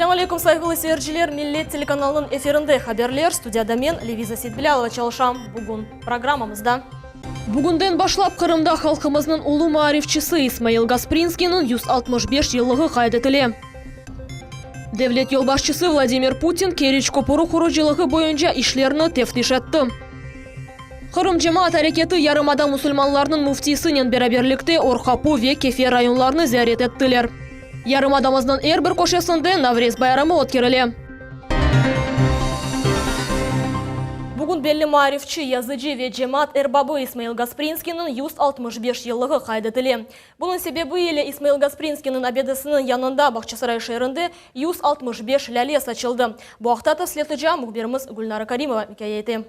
Selâm aleyküm, sayğılı seyirciler! Millet telekanalınıñ efirinde haberler, studiyada men, Leviza Seytbilâlova çalışam. Bugün programmamızda. Bugünden başlap Qırımda halqımıznıñ ulu maarifçisi İsmail Gasprinskiyniñ 165 yıllığı qayd etile. Devlet yolbaşçısı Vladimir Putin Keriç köpüri qurucılığı boyunca işlerni teftiş etti. Qırım cemaat areketi yarımada musulmanlarınıñ müftisinen beraberlikte Orqapu ve Kefe rayonlarını ziyaret ettiler. Yarımadamıznıñ er bir köşesinde Navrez bayramı ötkerile. Bugün belli maarifçi, yazıcı ve cemaat erbabı İsmail Gasprinskiyniñ 165 yıllığı qayd etile. Bunıñ sebebi ile İsmail Gasprinskiyniñ abidesiniñ yanında Bağçasaray şeerinde 165 lâle saçıldı. Bu aqta tafsilâtlıca mühbirimiz Gülnara Karimova ikâye ete.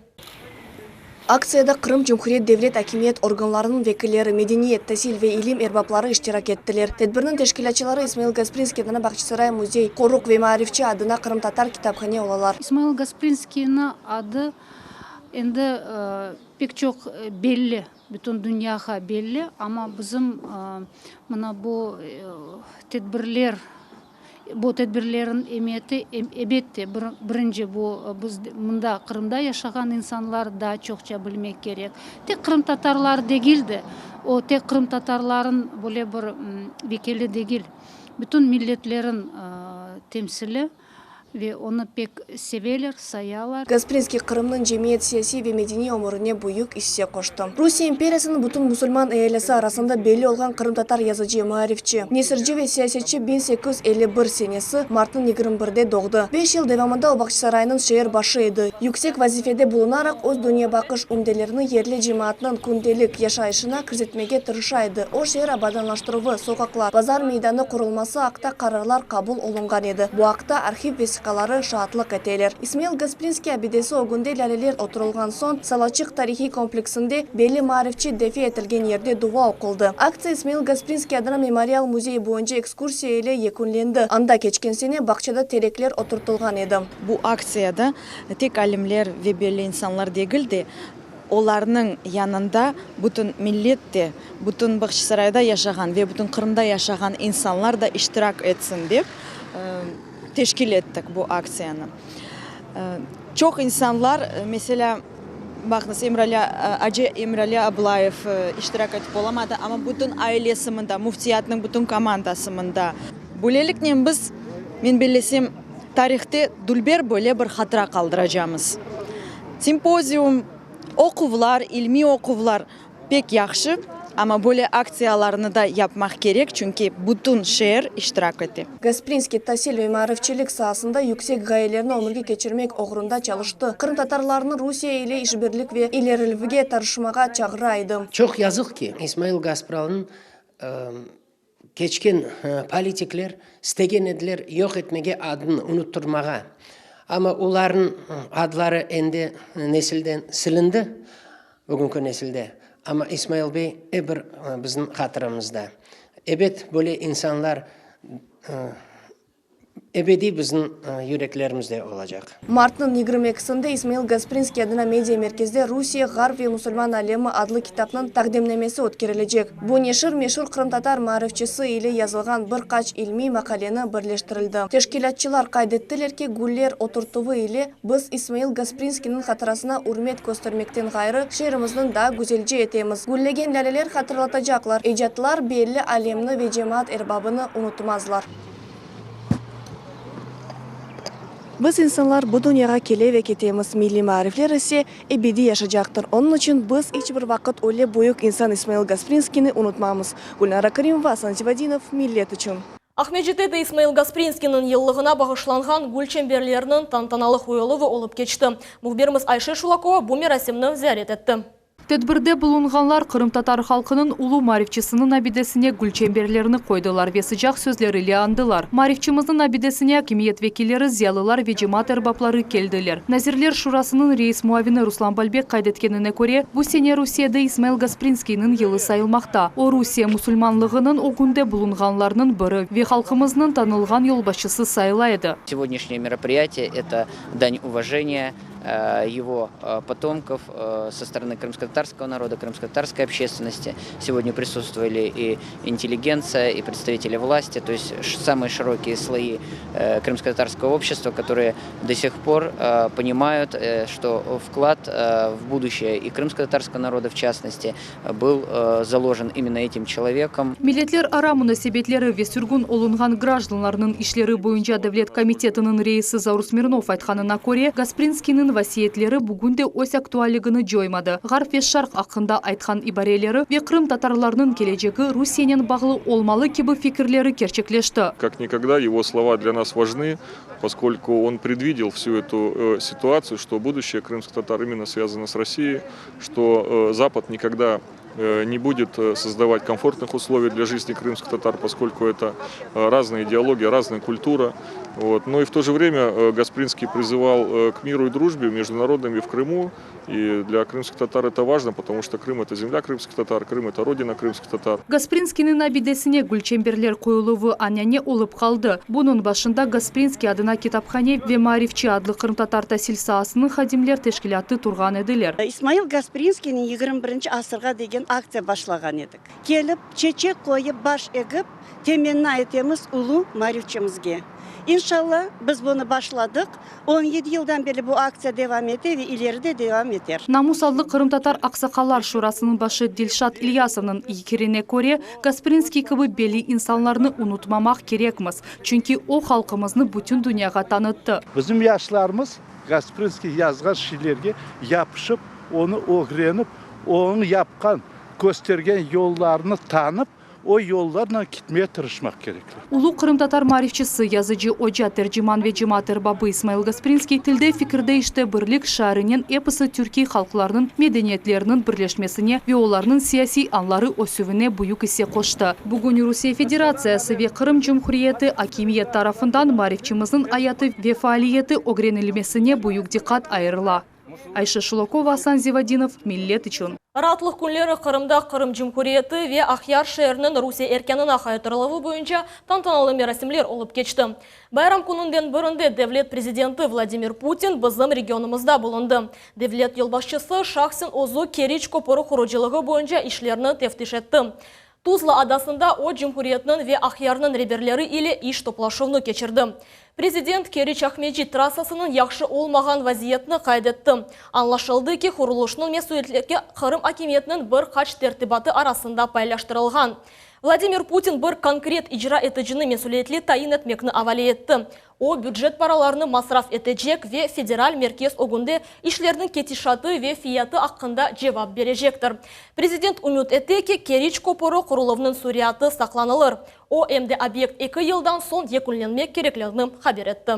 Aktsiyada Qırım Cumhuriyet devlet akimiyet organlarınıñ vekilleri, medeniyet, tasil ve ilim erbapları iştirak ettiler. Tedbirniñ teşkilâtçıları İsmail Gasprinskiy adına Bağçasaray müzey, qoruq ve maarifçi adına qırımtatar kitaphane olalar. İsmail Gasprinskiyniñ adı endi pek çoq belli, bütün dünyağa belli, amma bizim mına bu tedbirler, Bu tedbirlerniñ emiyeti, ebette, birinci bu biz mında Qırımda yaşağan insanlar daa çoqça bilmek kerek. Tek qırımtatarlar degil de, o tek qırımtatarlarnıñ böyle bir vekili degil, bütün milletlerniñ temsili. Ve onı pek seveler, sayalar. Gasprinskiy Qırımnıñ cemiyet-siyasiy ve medeniy ömürine büyük isse qoştı. Rusiye imperiyasınıñ bütün musulman ealisi arasında belli olğan qırımtatar yazıcı, maarifçi, nesirci ve siyasetçi 1851 senesi martnıñ 21-de doğdı. Beş yıl devamında o Bağçasaraynıñ şeer başı edi. Yüksek vazifede bulunaraq öz dünyabaqış ümdelerini yerli cemaatnıñ kündelik yaşayışına kirsetmege tırışa edi. O şeer abadanlaştıruvı, soqaqlar, bazar meydanı qurulması aqta qararlar qabul olunğan edi. Bu aqta arhiv vesiqaları şaatlıq eteler. İsmail Gasprinskiy abidesi ögünde lâleler oturılğan soñ, Salaçıq tarihiy kompleksinde belli maarifçi defi etilgen yerde dua oquldı. Aktsiya İsmail Gasprinskiy adına memorial müzeyi boyunca ekskursiya ile yekünlendi, anda keçken sene bağçada terekler oturtılğan edi. Bu aktsiyada tek alimler ve belli insanlar degil de, Olarnıñ yanında bütün millet de, bütün Bağçasarayda yaşağan ve bütün Qırımda yaşağan insanlar da iştirak etsin dep teşkil ettik bu aktsiyanı. Çoq insanlar, meselâ, baqıñız, Emrali, acı Emrali Ablayev iştirak etip olamadı, amma bütün ailesi mında, müftiyatnıñ bütün komandası mında. Böyleliknen biz, men bellesem, tarihte dülber böyle bir hatıra qaldıracamız. Simpozium, oquvlar, ilmiy oquvlar pek yahşı, amma böyle aktsiyalarnı da yapmaq kerek, çünki bütün şeer iştirak ete. Gasprinskiy tasil ve maarifçilik saasında yüksek ğayelerni ömürge keçirmek oğrunda çalıştı, qırımtatarlarnı Rusiye ile işbirlik ve ilerilevge tarışmağa çağıra edi. Çoq yazıq ki, İsmail Gaspralınıñ Keçken politikler istegen ediler yoq etmege adını unuttırmağa. Amma olarnıñ adları endi nesilden silindi, bugünki nesilde. Amma İsmail bey ep bir bizim hatıramızda. Ebet, böyle insanlar Ebediy bizim yüreklerimizde olacaq. Martnıñ 22-sinde İsmail Gasprinskiy adına media merkezde Rusiye, Ğarp ve musulman alemi adlı kitapnıñ taqdimlemesi ötkerilecek. Bu neşir meşur qırımtatar maarifçisi ile yazılğan bir qaç ilmiy maqaleni birleştirildi. Teşkilâtçılar qayd ettiler ki, güller oturtuvı ile biz İsmail Gasprinskiyniñ hatırasına ürmet köstermekten ğayrı, şeerimizniñ daa güzelce etemiz. Güllegen lâleler hatırlatacaqlar, ecatlar belli alemni ve cemaat erbabını unutmazlar. Biz, insanlar, bu dünyağa kele ve ketemiz, milliy maarifler ise ebediy yaşacaqtır. Onıñ içün biz iç bir vaqıt öyle büyük insan İsmail Gasprinskiyni unutmamız. Gülnara Karimova, Asan Zivadinov, Millet içün. Aqmescitte de İsmail Gasprinskiyniñ yıllığına bağışlanğan gül çemberleriniñ tantanalı qoyuluvı olıp keçti. Mühbirimiz Ayşe Şulakova bu merasimni ziyaret etti. Tedbirde bulunğanlar qırımtatar halqınıñ ulu maarifçisiniñ abidesine gülçemberlerini qoydılar ve sıcaq sözler ile añdılar. Maarifçimizniñ abidesine akimiyet vekilleri, ziyalılar ve cemaat erbapları keldiler. Nazirler Şurasınıñ reis muavini Ruslan Balbek qayd etkenine köre, bu sene Rusiyede İsmail Gasprinskiyniñ yılı sayılmaqta. O, Rusiye musulmanlığınıñ ögünde bulunğanlarnıñ biri ve halqımıznıñ tanılğan yolbaşçısı sayıla edi. Segodnâşnâye meropriyatiye, eto dань uvajeniya. его потомков, со стороны крымскотатарского народа, крымскотатарской общественности. Сегодня присутствовали и интеллигенция, и представители власти, то есть самые широкие слои крымскотатарского общества, которые до сих пор понимают, что вклад в будущее и крымскотатарского народа в частности был заложен именно этим человеком. Milletlerara munasebetleri ve sürgün olunğan grajdanlarnıñ işleri boyunca devlet komitetiniñ reisi Zaur Smirnov aytqanına köre, Gasprinskiyniñ vasiyetleri bugün de öz aktualligini coymadı. Ğarp ve Şarq aqqında aytqan ibareleri ve qırımtatarlarnıñ kelecegi Rusiyenen bağlı olmalı kibi fikirleri kerçekleşti. Как никогда его слова для нас важны, поскольку он предвидел всю эту э, ситуацию, что будущее крымских татар именно связано с Россией, что э, Запад никогда э, не будет создавать комфортных условий для жизни крымских татар, поскольку это разные идеологии, разная культура. Вот. Но и в то же время Гаспринский призывал к миру и дружбе между народами в Крыму. И для крымских татар это важно, потому что Крым – это земля крымских татар, Крым – это родина крымских татар. Gasprinskiyniñ abidesine gülçemberler qoyuluvı anane olıp qaldı. Bunıñ başında Gasprinskiy adına kitaphane ve Maarifçi adlı qırımtatar tasil saasınıñ hadimler teşkilâtı turğan ediler. İsmail Gasprinskiyniñ 21 asırğa degen aktsiya başlağan edik. Kelip, çeçek qoyıp, baş egip, temenna etemiz ulu maarifçimizge. İnşalla, biz bunı başladıq. 17 yıldan beri bu aktsiya devam ete ve ileride devam eter. Namus adlı qırımtatar aqsaqallar şurasınıñ başı Dilşat İlyasovnıñ fikirine köre, Gasprinskiy kibi belli insanlarnı unutmamaq kerekmiz, çünki o halqımıznı bütün dünyağa tanıttı. Bizim yaşlarımız Gasprinskiy yazğan şiirlerge yapışıp, onı ögrenip, onıñ yapqan, köstergen yollarını tanıp, o yollarnen ketmege tırışmaq kerekler. Ulu qırımtatar maarifçisi, yazıcı, oca, terciman ve cemaat erbabı İsmail Gasprinskiy Tilde, fikirde, işte birlik şiarınen episi türkiy halqlarnıñ medeniyetleriniñ birleşmesine ve olarnıñ siyasiy añları ösüvine büyük isse qoştı. Bugün Rusiye Federatsiyası ve Qırım Cumhuriyeti akimiyet tarafından maarifçimizniñ ayatı ve faaliyeti ögrenilmesine büyük diqqat ayırıla. Ayşe Şulakova, Asan Zivadinov, Millet içün. Raatlıq künleri Qırımda Qırım Cumhuriyeti ve Aqyar şeeriniñ Rusiye erkânına qaytarıluvı boyunca tantanalı merasimler olıp keçti. Bayram kününden birinde devlet prezidenti Vladimir Putin bizim regionımızda bulundı. Devlet yolbaşçısı şahsen özü Keriç köpüri qurucılığı boyunca işlerni teftiş etti. Tuzla adasında o cumhuriyetniñ ve Aqyarnıñ reberleri ile iş toplaşuvnı keçirdi. Prezident Keriç-Aqmescit trassasınıñ yahşı olmağan vaziyetini qayd etti. Añlaşıldı ki, qurulışnıñ mesülietlikke Qırım akimiyetiniñ bir qaç tertibatı arasında paylaştırılğan. Vladimir Putin bir konkret icra eticini mesülietli tayin etmekni avale etti. O, bücet paralarını masraf etecek ve federal merkez ögünde işlerniñ ketişatı ve fiyatı aqqında cevap berecektir. Prezident ümüt ete ki, Keriç köpüri quruluvnıñ sürâtı saqlanılır. O, em de obyekt eki yıldan soñ yekünlenmek kerekligini haber etti.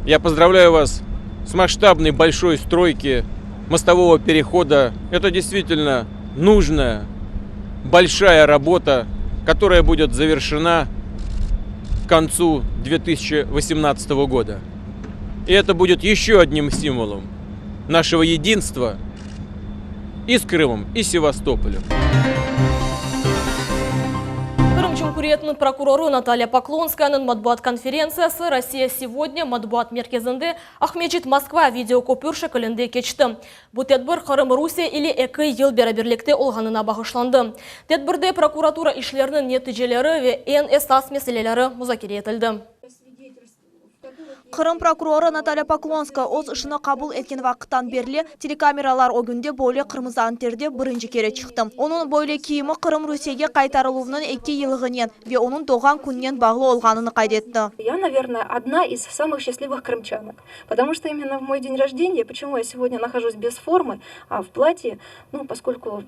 Я поздравляю вас с масштабной большой стройки мостового перехода. Это действительно нужная, большая работа, которая будет завершена к концу 2018 года. И это будет еще одним символом нашего единства и с Крымом, и с Севастополем. Qırım Cumhuriyetiniñ prokurorı Natalya Poklonskayanıñ matbuat konferentsiyası Rossiya segodnâ matbuat merkezinde Aqmescit-Moskva videokopür şekilinde keçti. Bu tedbir Qırım Rusiye ile eki yıl beraberlikte olğanına bağışlandı. Tedbirde prokuratura işleriniñ neticeleri ve eñ esas meseleleri muzakere etildi. Qırım prokurorı Natalya Poklonskaya öz işini qabul etken vaqıttan berli telekameralar ögünde böyle qırmızı anterde birinci kere çıqtı. Onıñ böyle kiyimi Qırım Rusiyege qaytarıluvınıñ eki yıllığınen ve onıñ doğğan kününen bağlı olğanını qayd etti. Я, наверное, одна из самых счастливых крымчанок, потому что именно в мой день рождения, почему я сегодня нахожусь без формы, а в платье, ну, поскольку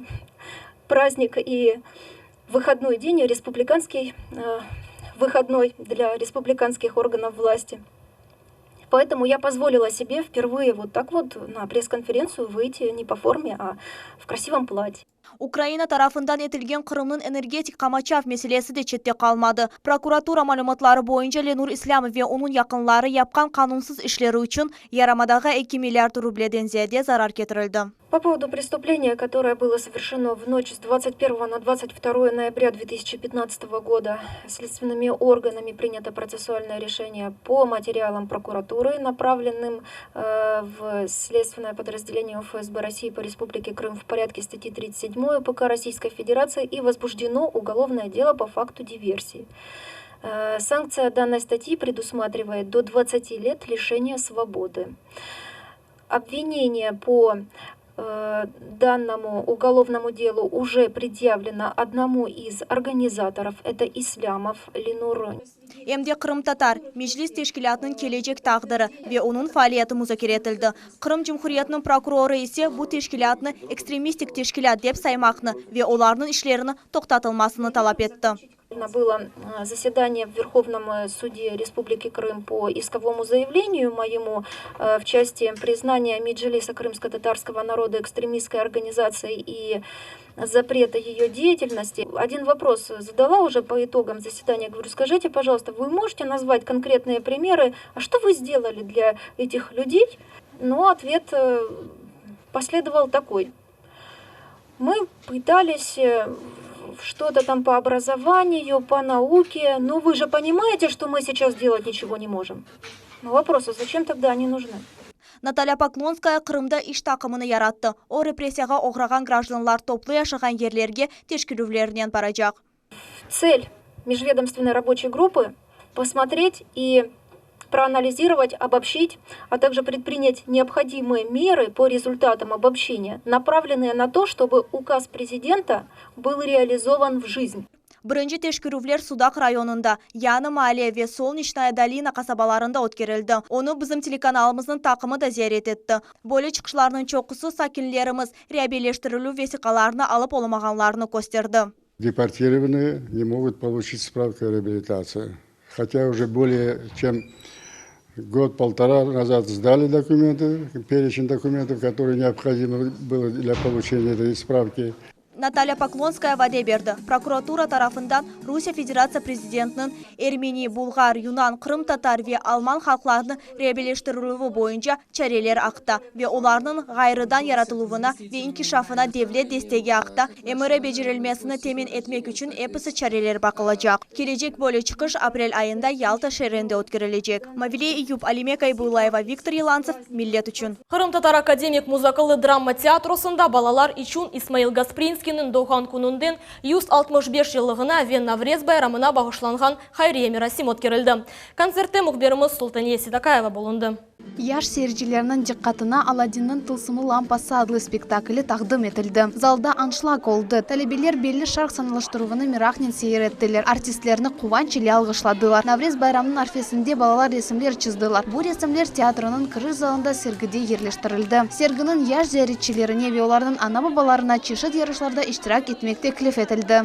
праздник и выходной день, республиканский выходной для республиканских органов власти. Поэтому я позволила себе впервые вот так вот на пресс-конференцию выйти не по форме, а в красивом платье. Ukraina tarafından etilgen Qırımnıñ energetik qamaçav meselesi de çette qalmadı. Prokuratura malümatları boyunca Lenur İslâmov ve onıñ yaqınları yapqan qanunsız işleri içün yarımadağa 2 milliard rubleden ziyade zarar ketirildi. По поводу преступления, которое было совершено в ночь с 21 на 22 ноября 2015 года, следственными органами принято процессуальное решение по материалам прокуратуры, направленным э, в следственное подразделение ФСБ России по Республике Крым в порядке статьи 37 УПК Российской Федерации и возбуждено уголовное дело по факту диверсии. Э, санкция данной статьи предусматривает до 20 лет лишения свободы. Обвинение по э, данному уголовному делу уже предъявлено одному из организаторов, это Ислямов Ленур. Em de Qırımtatar Meclis teşkilâtınıñ kelecek taqdiri ve onıñ faaliyeti muzakere etildi. Qırım Cumhuriyetiniñ prokurorı ise bu teşkilâtnı ekstremistik teşkilât dep saymaqnı ve olarnıñ işlerini toqtatılmasını talap etti. Было заседание в Верховном суде Республики Крым по исковому заявлению моему в части признания Меджлиса крымско-татарского народа экстремистской организацией и запрета ее деятельности. Один вопрос задала уже по итогам заседания. Говорю, скажите, пожалуйста, вы можете назвать конкретные примеры, а что вы сделали для этих людей? Но ответ последовал такой. Мы пытались что-то там по образованию, по науке, но вы же понимаете, что мы сейчас делать ничего не можем. Но вопрос, а зачем тогда они нужны? Наталья Поклонская Qırımda iş taqımını yarattı. O, repressiyağa oğrağan grajdanlar toplu yaşağan yerlerge teşkerüvlernen baracaq. Цель межведомственной рабочей группы – посмотреть и проанализировать, обобщить, а также предпринять необходимые меры по результатам обобщения, направленные на то, чтобы указ президента был реализован в жизнь. Birinci teşkerüvler Sudaq rayonında, Yañı Maale ve Solneçnaya Dolina qasabalarında ötkerildi. Onı bizim telekanalımıznıñ taqımı da ziyaret etti. Böyle çıqışlarnıñ çoqusı sakinlerimiz reabilitatsiya vesiqalarını alıp olamağanlarını kösterdi. Депортированные не могут получить справку о реабилитации. Хотя уже более чем год-полтора назад сдали документы, перечень документов, которые необходимы было для получения этой справки. Наталья Поклонская vade berdi. Prokuratura tarafından Rusiye Federatsiya prezidentiniñ Ermeni, Bulğar, Yunan, Qırımtatar ve Alman halqlarını reabilitatsiyalav boyunca çareler aqta ve olarnıñ ğayrıdan yaratıluvına ve inkişafına devlet destegi aqta emiri becerilmesini temin etmek içün episi çareler baqılacaq. Kelecek böyle çıqış aprel ayında Yalta şeerinde ötkerilecek. Mavile Eyüp, Alime Kaybulayeva, Viktor Yelantsev, Millet içün. Qırımtatar akademik muzıkalı drama teatrosında balalar içün İsmail Gasprinskiyniñ doğğan kününden 165 yıllığına ve Navrez bayramına bağışlanğan hayriye merasim ötkerildi. Kontsertte mühbirimiz Sultaniye Sidakayeva bulundı. Yaş seyircilerniñ diqqatına Aladdinniñ tılsımlı lampası adlı spektakli taqdim etildi. Zalda anşlag oldı. Talebeler belli şarq sanalaştıruvını meraqnen seyir ettiler. Artistlerni quvanç ile alğışladılar. Navrez bayramınıñ arfesinde balalar resimler çizdiler. Bu resimler teatroniñ kiriş zalında sergide yerleştirildi. Serginiñ yaş ziyaretçilerine ve olarnıñ ana-babalarına çeşit yarışlarda iştirak etmek teklif etildi.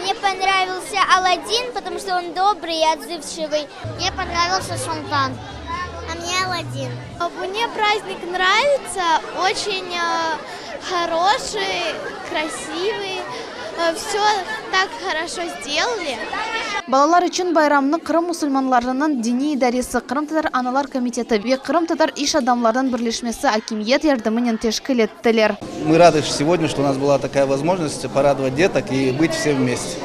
Мне понравился Аладдин, потому что он добрый и отзывчивый. Мне понравился Султан. А мне Аладдин. Мне праздник нравится, очень хороший, красивый. Все так хорошо сделали. Balalar içün bayramnı Qırım musulmanlarınıñ diniy idaresi, Qırımtatar analar komiteti ve Qırımtatar iş adamlarınıñ birleşmesi akimiyet yardımınen teşkil ettiler. Мы рады сегодня, что у нас была такая возможность порадовать деток и быть все вместе.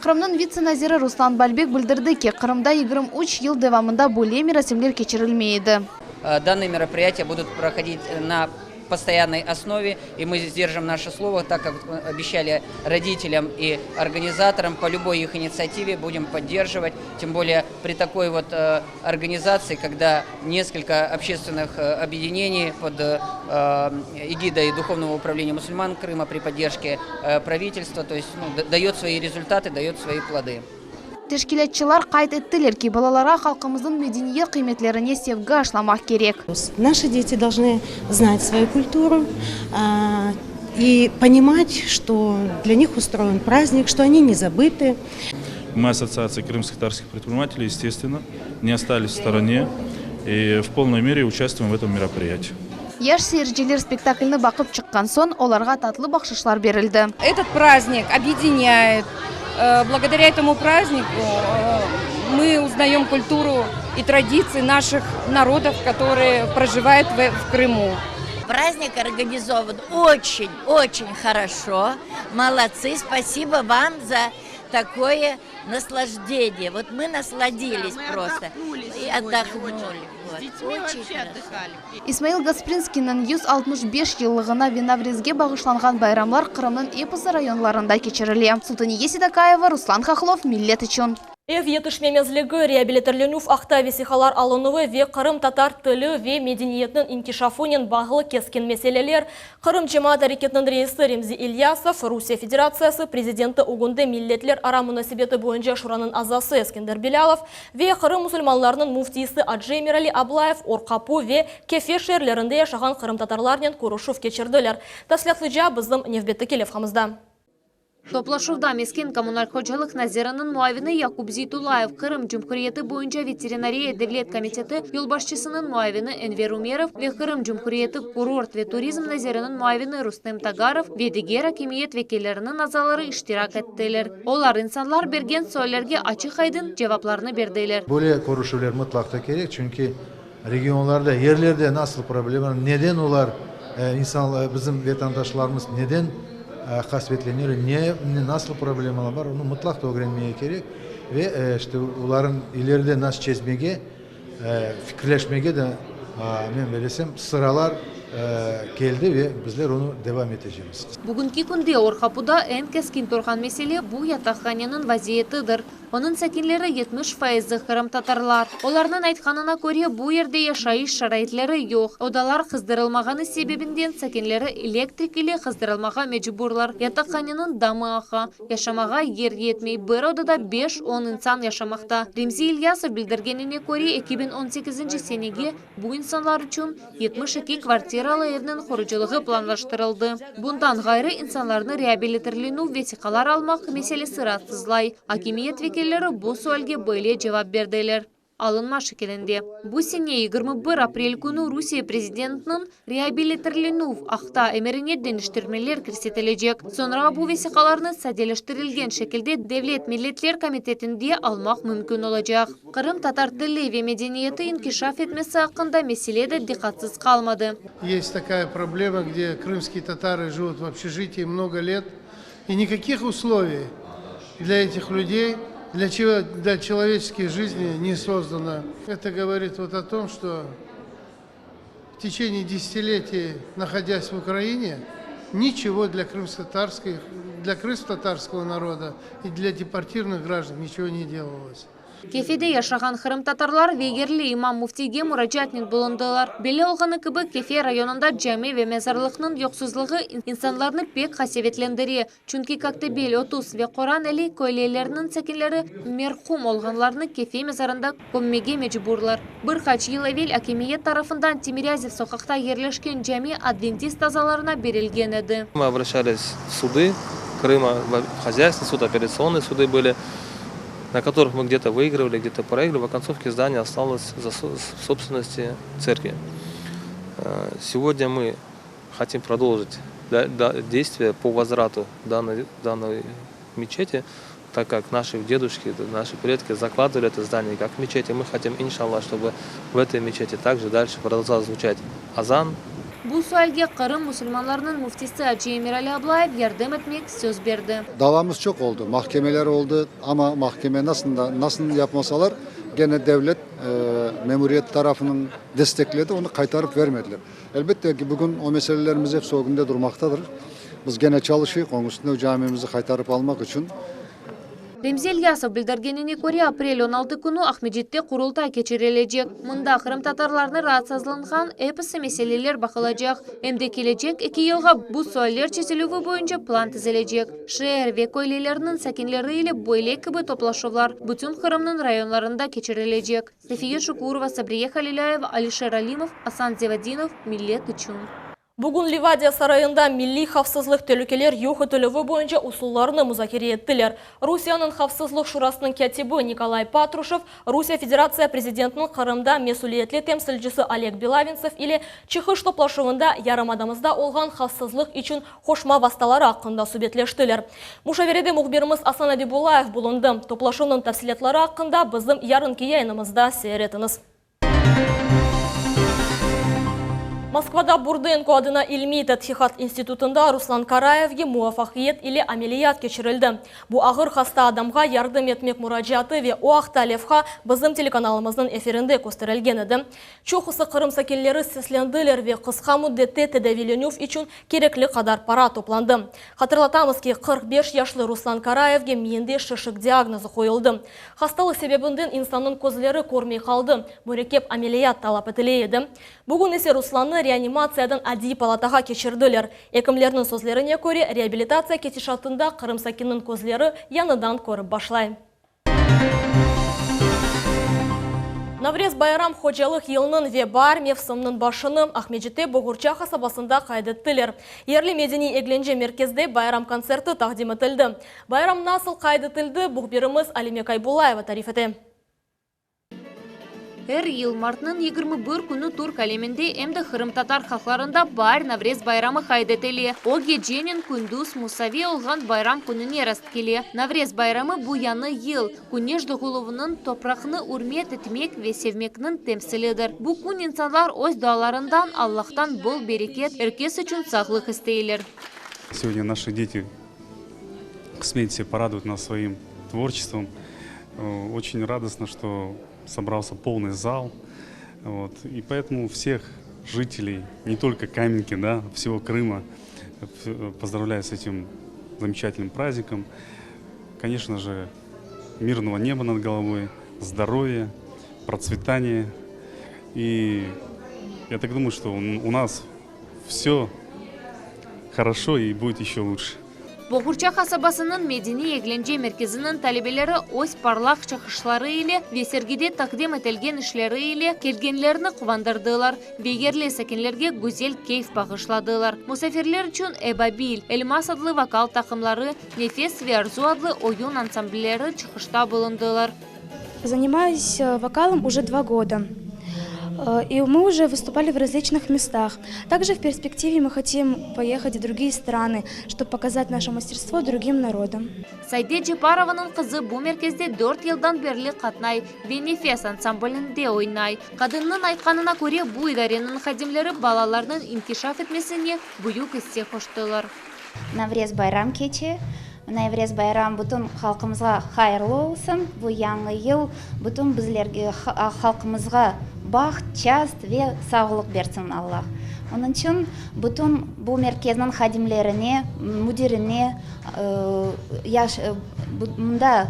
Qırımnıñ vitse-naziri Ruslan Balbek bildirdi ki, Qırımda 23 yıl devamında böyle merasimler keçirilmey edi. Данные мероприятия будут проходить на постоянной основе, и мы сдержим наше слово, так как обещали родителям и организаторам, по любой их инициативе будем поддерживать, тем более при такой вот э, организации, когда несколько общественных э, объединений под э, эгидой Духовного управления мусульман Крыма при поддержке правительства, то есть ну, дает свои результаты, дает свои плоды. Teşkilâtçılar qayd ettiler ki, balalarğa halqımıznıñ medeniyet qıymetlerine sevgi aşlamaq kerek. Наши дети должны знать свою культуру и понимать, что для них устроен праздник, что они не забыты. Мы, Ассоциация крымско-татарских предпринимателей, естественно, не остались в стороне и в полной мере участвуем в этом мероприятии. Yaş seyirciler spektaklni baqıp çıqqan soñ, olarğa tatlı bahşışlar berildi. Этот праздник объединяет. Благодаря этому празднику мы узнаем культуру и традиции наших народов, которые проживают в Крыму. Праздник организован очень, очень хорошо. Молодцы, спасибо вам за такое наслаждение. Вот мы насладились Да, мы просто. отдохнули И сегодня отдохнули. очень. Вот. С детьми Очень вообще хорошо. отдыхали. İsmail Gasprinskiyniñ 165 yıllığına ve Navrezge bağışlanğan bayramlar Qırımnıñ episi rayonlarında keçirile. Sultaniye Sedakayeva, Ruslan Hahlov, Millet içün. Ev yetişmemezligi, reabilitirlenüv aqta vesiqalar alınuvı ve qırımtatar tili ve medeniyetiniñ inkişafınen bağlı keskin meseleler Qırım cemaat areketiniñ reisi Remzi İlyasov, Rusiye Federatsiyası Prezidenti ögünde Milletlerara munasebeti boyunca Şuranıñ azası Eskender Bilâlov ve Qırım musulmanlarınıñ müftiysi Acı Emirali Ablayev Orqapu ve Kefe şeerlerinde yaşağan qırımtatarlarnen körüşüv keçirdiler. Tafsilâtlıca bizim nevbetteki levhamızda. Toplaşuvda mesken-kommunal hocalıq naziriniñ muavini Yakub Zeytullayev, Qırım Cumhuriyeti boyunca veterinariya devlet komiteti yolbaşçısınıñ muavini Enver Ümerov ve Qırım Cumhuriyeti kurort ve turizm naziriniñ muavini Rustem Tagarov ve diger akimiyet vekilleriniñ azaları iştirak ettiler. Olar insanlar bergen suallerge açıq-aydın cevaplarnı berdiler. Böyle körüşüvler mıtlaq ta kerek, çünki regionlarda, yerlerde nasıl problemalar, neden olar, insan, bizim vetandaşlarımız neden qasvetleneler, ne, nasıl problemalar bar, onı mıtlaq ta ögrenmege kerek ve işte olarnıñ ileride nasıl çezmege, fikirleşmege de, men bellesem, sıralar keldi ve bizler onı devam etecemiz. Bugünki künde Orqapuda eñ keskin turğan mesele bu yataqhaneniñ vaziyetidir. Onıñ sakinleri 70 fayızı qırımtatarlar. Olarnıñ aytqanına köre, bu yerde yaşayış şaraitleri yoq, odalar qızdırılmağanı sebebinden sakinleri elektrik ile qızdırılmağa mecburlar, yataqhaneniñ damı aqa, yaşamağa yer yetmey, bir odada beş-on insan yaşamaqta. Remzi İlyasov bildirgenine köre, 2018 senege Bu insanlar içün 72 kvartiralı evniñ qurucılığı planlaştırıldı. Bundan ğayrı, insanlarnı reabilitirlenüv vesiqalar almaq meselesi raatsızlay. Akimiyet vekilleri bu sualge böyle cevap berdiler, alınma şekilinde. Bu sene 21 aprel künü Rusiye prezidentiniñ reabilitirlenüv aqta emirine deñiştirmeler kirsetilecek. Soñra bu vesiqalarnı sadeleştirilgen şekilde Devlet milletler komitetinde almaq mümkün olacaq. Qırımtatar tili ve medeniyeti inkişaf etmesi aqqında mesele de diqqatsız qalmadı. Есть такая проблема, где крымские татары живут в общежитии много лет, и никаких условий для этих людей, для для человеческой жизни не создано. Это говорит вот о том, что в течение десятилетий, находясь в Украине, ничего для крымско-татарских, для крымско-татарского народа и для депортированных граждан ничего не делалось. Kefede yaşağan qırımtatarlar ve yerli imam müftiyge muracaatnen bulundılar. Belli olğanı kibi, Kefe rayonında cami ve mezarlıqnıñ yoqsuzlığı insanlarnı pek qasevetlendire, çünki Koktebel, 30 ve Qoran Eli köyleriniñ sakinleri merhum olğanlarnı Kefe mezarında kömmege mecburlar. Bir qaç yıl evel akimiyet tarafından Timirâzev soqaqta yerleşken cami adventist azalarına berilgen edi. Мы обращались в суды Крыма, в хозяйственный суд, апелляционные суды были, на которых мы где-то выигрывали, где-то проигрывали. В оконцовке здание осталось в собственности церкви. Сегодня мы хотим продолжить действия по возврату данной, данной мечети, так как наши дедушки, наши предки закладывали это здание как мечеть, и мы хотим, иншаллах, чтобы в этой мечети также дальше продолжал звучать азан. Bu sualge Qırım musulmanlarınıñ müftisi acı Emirali Ablayev yardım etmek söz berdi. Davamız çok oldu, mahkemeler oldu ama mahkeme nasıl da nasıl yapmasalar gene devlet memuriyet tarafınıñ destekledi, onı qaytarıp vermediler. Elbette ki, bugün o meselelerimiz hepsi ögünde durmaqtadır. Biz gene çalışıyıq onıñ üstünde camimizni qaytarıp almaq içün. Remzi İlyasov bildirgenine köre, aprel 16 künü Aqmescitte Qurultay keçirilecek. Mında qırımtatarlarnı raatsızlanğan episi meseleler baqılacaq, em de kelecek eki yılğa bu sualler çezilüvi boyunca plan tizilecek. Şeer ve köylelerniñ sakinleri ile böyle kibi toplaşuvlar bütün Qırımnıñ rayonlarında keçirilecek. Safiye Şukurova, Sabriye Halilâyeva, Alişer Alimov, Asan Zevadinov, Millet içün. Bugün Livadiya sarayında milliy havfsızlıq telükeler yoq etilüvi boyunca usullarnı muzakere ettiler. Rusiyeniñ Havfsızlıq Şurasınıñ kâtibi Nikolay Patruşev, Rusiye Federatsiya prezidentiniñ Qırımda mesüliyetli temsilcisi Oleg Belaventsev ile çıqış toplaşuvında yarımadamızda olğan havfsızlıq içün qoşma vastaları aqqında subetleştiler. Muşaverede mühbirimiz Asan Abibullayev bulundı. Toplaşuvnıñ tafsilâtları aqqında bizim yarınki yayınımızda seyir etiñiz. Moskvada Burdenko adına ilmiy tedqiqat institutında Ruslan Karayevge muvafaqiyet ile ameliyat keçirildi. Bu ağır hasta adamğa yardım etmek muracaatı ve o aqta levha bizim telekanalımıznıñ efirinde kösterilgen edi. Çoqusı Qırım sakinleri seslendiler ve qısqa müddette tedaviylenüv içün kerekli qadar para toplandı. Hatırlatamız ki, 45 yaşlı Ruslan Karayevge miyinde şişik diagnozı qoyuldı. Hastalıq sebebinden insannıñ közleri körmey qaldı, mürekkep ameliyat talap etile edi. Bugün ise Ruslannı reanimatsiyadan adiy palatağa keçirdiler. Ekimlerniñ sözlerine köre, reabilitatsiya ketişatında Qırım sakininiñ közleri yañıdan körip başlay. Navrez bayram hocalıq yılınıñ ve baar mevsiminiñ başını Aqmescitte Boğurça qasabasında qayd ettiler. Yerli medeniy-eglence merkezde bayram kontserti taqdim etildi. Bayram nasıl qayd etildi, mühbirimiz Alime Kaybullayeva tarif ete. Er yıl martnıñ 21 künü türk aleminde em de qırımtatar halqlarında baar Navrez bayramı qayd etile. O, gecenen kündüz musaviy olğan bayram kününe rastkele. Navrez bayramı bu yañı yıl, küneş doğuluvınıñ, topraqnı ürmet etmek ve sevmekniñ temsilidir. Bu kün insanlar öz dualarından Allahtan bol bereket, er kes içün sağlıq isteyler. Segodnâ naşi deti qısmet etse poraduyut nas svoim tvorçestvom. Oçün radostno, çto sobralsâ polnıy zal. Vot, i poetomu vseh jiteley ne tolko Kamenki, da, vsego Krıma pozdravlâyu s etim zamečatelnım praznikom. Koneçno je, mirnogo neba nad golovoy, zdorovya, protsvetaniya. I ya tak dumayu, çto u nas Vsö horoşo i budet eşö lutşe. Boğurça qasabasınıñ medeniy-eglence merkeziniñ talebeleri öz parlaq çıqışları ile ve sergide taqdim etilgen işleri ile kelgenlerni quvandırdılar ve yerli sakinlerge güzel keyf bağışladılar. Musafirler içün Ebabil, Elmaz adlı vokal taqımları, Nefes ve Arzu adlı oyun ansamblleri çıqışta bulundılar. Занимаюсь вокалом уже два года. И мы уже выступали в различных местах. Также в перспективе мы хотим поехать в другие страны, чтобы показать наше мастерство другим народам. Sayde Ceparovanıñ qızı bu merkezde dört yıldan berli qatnay ve Nefes ansamblinde oynay. Qadınnıñ aytqanına köre, bu idareniñ hadimleri balalarnıñ inkişaf etmesine büyük isse qoştılar. Navrez bayram keçe. Navrez bayram bütün halqımızğa hayırlı olsun. Bu yañı yıl bütün bizlerge, halqımızğa baht, çast ve sağlıq bersin Allah. Onıñ içün bütün bu merkezniñ hadimlerine, müdirine, yaş, mında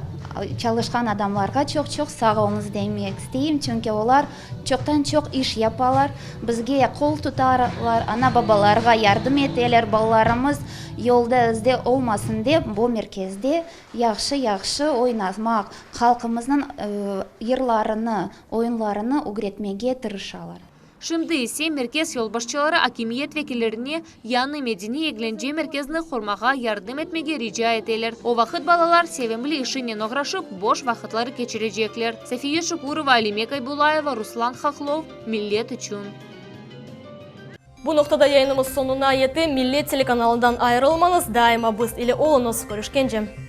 çalışqan adamlarğa çoq-çoq sağ oluñız demek isteyim, çünki olar Çoqtan-çoq iş yapalar, bizge qol tutalar, ana-babalarğa yardım eteler, balalarımız yolda-izde olmasın dep, bu merkezde yahşı-yahşı oynatmaq, halqımıznıñ yırlarını, oyunlarını ögretmege tırışalar. Şimdi ise merkez yolbaşçıları akimiyet vekillerine Yañı medeniy-eglence merkezini qurmağa yardım etmege rica eteler. O vaqıt balalar sevimli işinen oğraşıp, boş vaqıtları keçirecekler. Safiye Şukurova, Alime Kaybulayeva, Ruslan Hahlov, Millet içün. Bu noqtada yayınımız soñuna yete. Millet telekanalından ayırılmañız, daima biz ile oluñız. Körüşkence!